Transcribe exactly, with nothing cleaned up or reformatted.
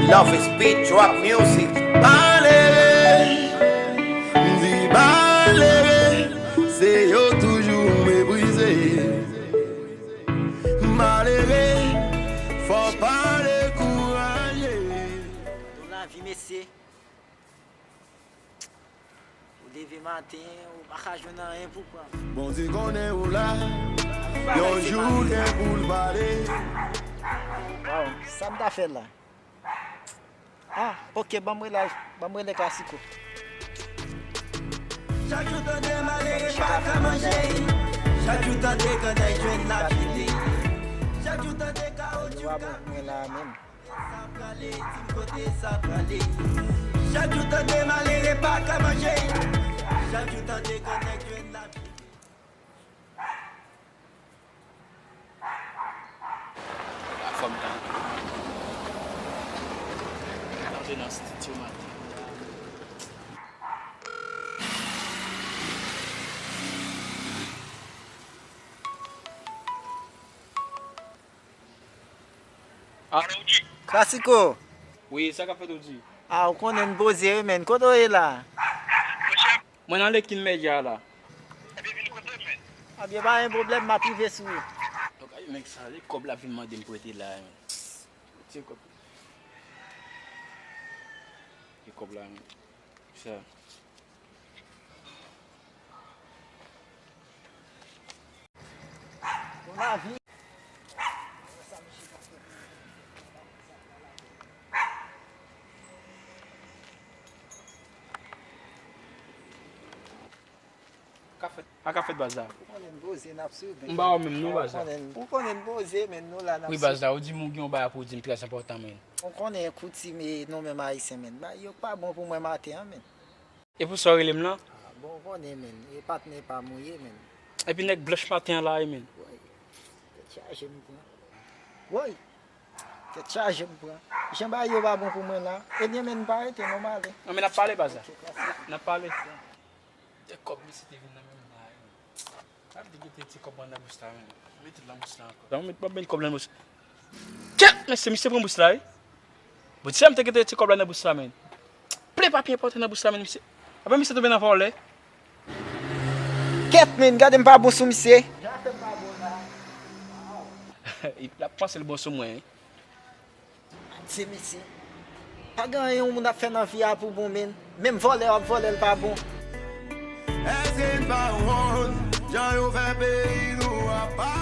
Love is beat drop music. Malere, m di malere, se yo toujou meprize. Malere, fò pa dekouraje. Nan lavi, mesye, ou leve maten, ou pa ka jwenn anyen pou pran. Bondye konnen ou la, yon jou gen pou l pale. Waw, sa m ta fè la? Ah, ok, ban m rele, ban m rele Classico. Chak jou tande malere pa ka manje. Chak jou tande grann nèg jwenn lapide. Chak jou tande kawoutchou ka. Mwen la menm. Sa prale, di m kote sa prale. Chak jou tande malere pa ka manje. Chak jou tande grann nèg jwenn lapide. Anfòm tan. Antre nan estidyo maten. Ah. Classico. Wi, sa k ap fèt, Oji? Ah, ou konnen n poze wi, menn. Kote w ye la? Mwen nan Lekin Medya la. Ebyen, vin kote m, menn. Ebyen, pa gen pwoblèm, m ap rive sou ou. Donk, ay, nèg sa, se kòb la vin mande m prete la, menn. Se kòb. Se kòb la, menn. Sa. Bon lavi. Ka fèt, sa ka fèt, baz la. Ou konnen n poze, n ap swiv, men. M ba w menm non, baz la. Ou konnen n poze, men nou la n ap swiv. Wi, baz la, ou di m ou gen yon bagay pou w di m trè enpòtan, men. Ou konnen koutim e nou menm Ayisyen, men. Bagay yo pa bon pou mwen maten an, men. E pou sa w rele m lan? Ah, bon, ou konnen, men. E patnè pa m ou ye, men. Epi nèg blanch maten an la, wi, men. Woy. Tèt chaje m pran. Woy. Tèt chaje m pran. Jan bagay yo pa bon pou mwen la. Ebyen, men, m pa rete non, m ale. Non, men n ap pale, baz la. Ok, klasik. N ap pale. Te kòb misye te vin nan men m la, wi. Ap di kite ti kòb lan nan bous la, men. Mete l nan bous la ankò. Sa, mete, mete kòb lan nan bous. Kèt, mesye, misye pran bous la, wi. Bon, ti a m te kite ti kòb la nan bous la, men. Ple papye enpòtan nan bous la, men, misye. Apa misye tonbe nan vòlè? Kèt, men, gade m pa bon sou misye. L ap panse l bon sou mwen, wi. Adye mesye. Pa gen anyen yon moun ap fè nan vi a pou bon, men. Menm vòlè w ap vòlè l pa bon. Èske n pa wont jan yo fè peyi nou apa?